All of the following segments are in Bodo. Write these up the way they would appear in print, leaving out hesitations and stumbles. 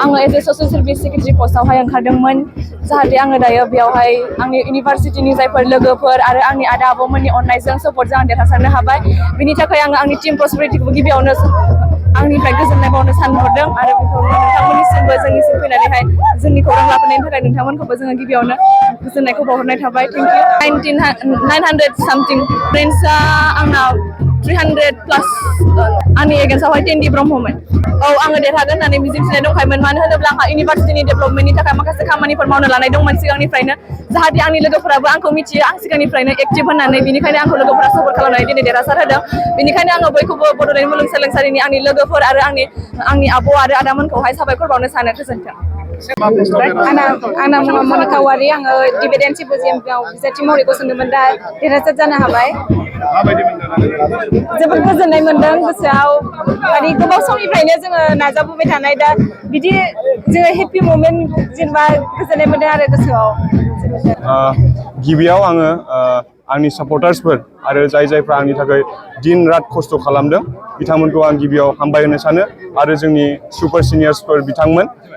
आङो as a social service secretary पस्टआवहाय ओंखारदोंमोन जाहाथे आङो दायो बेयावहाय आंनि इउनिभारसिटिनि जायफोर लोगोफोर आरो आंनि आदा आब'मोननि अननायजों सापर्टजों आं देरहासारनो हाबाय। बिनि थाखाय आङो आंनि टीम प्रस्पेरिटिखौबो गिबियावनो आंनिफ्राय गोजोननाय बावनो सानहरदों आरो बेखौनो नोंथांमोननिसिमबो जोंनिसिम फैनानैहाय जोंनि खौरां लाबोनायनि थाखाय नोंथांमोनखौबो जोङो गिबियावनो गोजोननायखौ बावहरनाय थाबाय। Thank you. 900 सामथिं फ्रेन्ड्सआ आंना 300+ आंनि एगेन्स्टआवहाय टेन्डि ब्रह्ममोन। औ आङो देरहागोन होननानै मिजिंथिनाय दंखायोमोन, मानो होनोब्ला आंहा इउनिभारसिटिनि डेभेलपमेन्टनि थाखाय माखासे खामानिफोर मावनो लानाय दंमोन सिगांनिफ्रायनो। जाहाथे आंनि लोगोफोराबो आंखौ मिथियो आं सिगांनिफ्रायनो एक्टिभ होननानै, बेनिखायनो आंखौ लोगोफोरा सापर्ट खालामनानै दिनै देरहासार होदों। बेनिखायनो आङो बयखौबो बड'लेण्ड मुलुगसोलोंसालिनि आंनि लोगोफोर आरो आंनि आब' आरो आदामोनखौहाय साबायखर बावनो सानो। गोजोन्थों। आंना मुङा मनिका औवारि। आङो डिबेडेन्ट सिम्प'जियामआव बिजाथि महरै गसंदोंमोन, दा देरहासार जानो हाबाय। जोबोद गोजोननाय मोन्दों गोसोआव। माने गोबाव समनिफ्रायनो जोङो नाजाबोबाय थानाय, दा बिदि जोङो हेपि ममेन्ट जेनेबा गोजोननाय मोन्दों आरो गोसोआव। गिबियाव आङो आंनि सापर्टार्सफोर आरो जायफ्रा आंनि थाखाय दिन रात खस्थ' खालामदों बिथांमोनखौ आं गिबियाव हामबाय होनो सानो, आरो जोंनि सुपार सिनियर्सफोर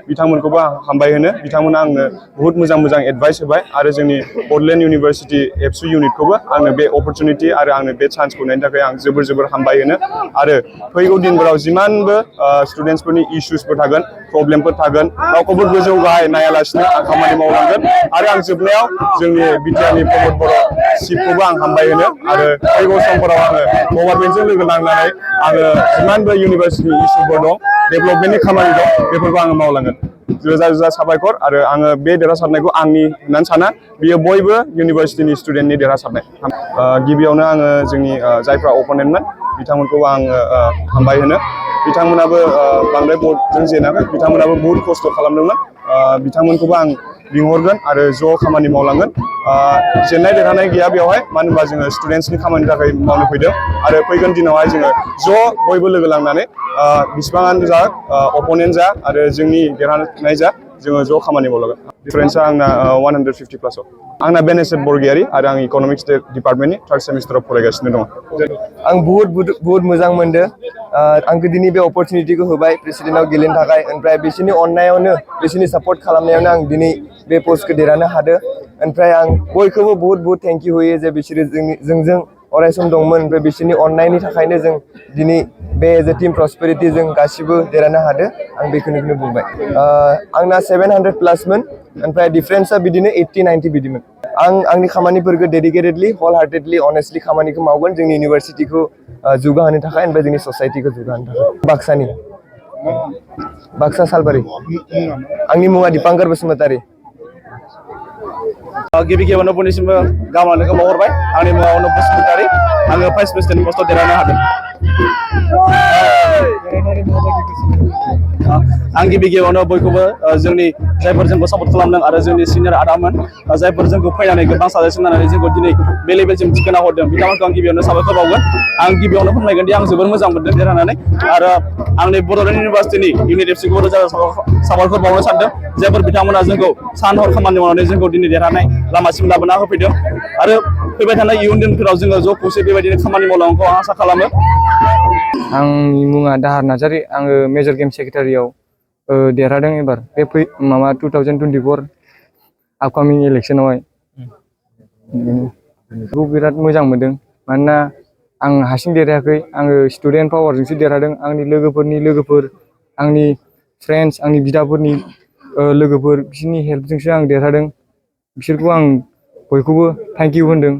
बिथांमोनखौबो आं हामबाय होनो। बिथांमोना आंनो बुहुत मोजां एडभाइस होबाय, आरो जोंनि बड'लेण्ड इउनिभारसिटि एबसु इउनिटखौबो आंनो बे अपरचुनिटि आरो आंनो बे चान्सखौ होनायनि थाखाय आं जोबोर हामबाय होनो। आरो फैगौ दिनफोराव जिमानबो स्टुडेन्टसफोरनि इसुसफोर थागोन, प्रब्लेमफोर थागोन, रावखौबो गोजौ गाहाय नायालासिनो आं खामानि मावलांगोन। आरो आं जोबनायाव जोंनि बिटिआरनि प्रमद बर' चिफखौबो आं हामबाय होनो, आरो फैगौ समफोराव आङो गभर्नमेन्टजों लोगो नांनानै आङो जिमानबो इउनिभारसिटिनि इसुफोर दं, डेभेलपमेन्टनि खामानि दं, बेफोरखौ आङो मावलांगोन। रोजा साबायखर, आरो आङो बे देरहासारनायखौ आंनि होननानै साना, बियो बयबो इउनिभारसिटिनि स्टुडेन्टनि देरहासारनाय। गिबियावनो आङो जोंनि जायफ्रा अपोनेन्टमोन बिथांमोनखौ आङो हामबाय होनो। बिथांमोनाबो बांद्राय भटजों जेनाखै, बिथांमोनाबो बहुत खस्थ' खालामदोंमोन। बिथांमोनखौबो आं लिंहरगोन आरो ज' खामानि मावलांगोन। जेननाय देरहानाय गैया बेवहाय, मानो होनबा जोङो स्टुडेन्टसनि खामानिनि थाखाय मावनो फैदों, आरो फैगोन दिनावहाय जोङो ज' बयबो लोगो लांनानै बिसिबाङानो जा अपोनेन्ट जा आरो जोंनि देरहानाय जा, जोङो ज' खामानि मावलांगोन। डिफारेन्सआ आंना 150+। आंना बेनेसेट बरगयारि, आरो आं इक'नमिक्स डिपार्टमेन्टनि 3rd सेमिस्टाराव फरायगासिनो दङ। आं बुहुत मोजां मोनदों। आंखौ दिनै बे अपरचुनिटिखौ होबाय प्रेसिडेन्टआव गेलेनो थाखाय, ओमफ्राय बिसोरनि अननायावनो बिसोरनि सापर्ट खालामनायावनो आं दिनै बे पस्टखौ देरहानो हादों। ओमफ्राय आं बयखौबो बुहुत थेंक इउ होयो जे बिसोरो जोंजों अरायसम दंमोन, ओमफ्राय बिसोरनि अननायनि थाखायनो जों दिनै बे एज ए टीम प्रस्पेरिटि जों गासिबो देरहानो हादों। आं बेखौनो बुंबाय। आंना 700+मोन, ओमफ्राय डिफारेन्सआ बिदिनो 80-90 बिदिमोन। आंनि खामानिफोरखौ डेडिकेटेडलि हल हार्टेडलि अनेस्टलि खामानिखौ मावगोन जोंनि इउनिभारसिटिखौ जौगाहोनो थाखाय, ओमफ्राय जोंनि ससाइटिखौ जौगाहोनो थाखाय। बाक्सा सालबारि। आंनि मुङा दिपांकर बसुमतारी। गिबियावनो बयनिसिमबो गाहाम हामलायनायखौ बावहरबाय। आंनि मुङा अनुप बसुमतारी। आङो भाइस प्रेसिडेन्ट पस्टआव देरहानो हादों। आं गिबियावनो बयखौबो जोंनि जायफोर जोंखौ सापर्ट खालामदों आरो जोंनि सिनियर आदामोन जायफोर जोंखौ फैनानै गोबां साजेसन होनानै जोंखौ दिनै बे लेभेलसिम थिखोना हरदों, बिथांमोनखौ आं गिबियावनो साबायखर बावगोन। आं गिबियावनो फोरमायगोन दि आं जोबोर मोजां मोनदों देरहानानै, आरो आंनि बड'लेण्ड इउनिभारसिटिनि इउनिट एफसिखौबो रोजा साबायखर बावनो सानदों, जायफोर बिथांमोना जोंखौ सान हर खामानि मावनानै जोंखौ दिनै देरहानाय लामासिम लाबोना होफैदों। आरो फैबाय थानाय इयुन दिनफोराव जोङो ज' खौसे बेबायदिनो खामानि मावलांनायखौ आं आसा खालामो। आंनि मुङा दाहार नार्जारि। आङो मेजर गेम सेक्रेटारियाव देरहादों एबार बे 2024 आपकामिं इलेक्सनावहाय। बेखौ बिराद मोजां मोनदों, मानोना आं हारसिं देरहायाखै, आङो स्टुडेन्ट पावारजोंसो देरहादों। आंनि लोगोफोरनि लोगोफोर, आंनि फ्रेन्ड्स, आंनि बिदाफोरनि लोगोफोर, बिसोरनि हेल्पजोंसो आं देरहादों। बिसोरखौ आं बयखौबो थेंक इउ होनदों।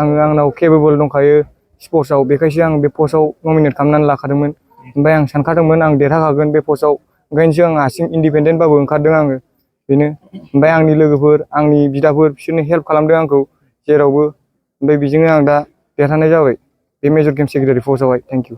आंनाव केपेबल दंखायो स्पर्ट्सआव, बेखायसो आं बे पस्टआव नमिनेट खालामनानै लाखादोंमोन। ओमफ्राय आं सानखादोंमोन आं देरहाखागोन बे पस्टआव, ओंखायनोसो आं हारसिं इन्डिपेन्डेन्टबाबो ओंखारदों आङो, बेनो। ओमफ्राय आंनि लोगोफोर, आंनि बिदाफोर, बिसोरनो हेल्प खालामदों आंखौ जेरावबो, ओमफ्राय बेजोंनो आं दा देरहानाय जाबाय बे मेजर गेम सेक्रेटारि पस्टआवहाय। Thank U.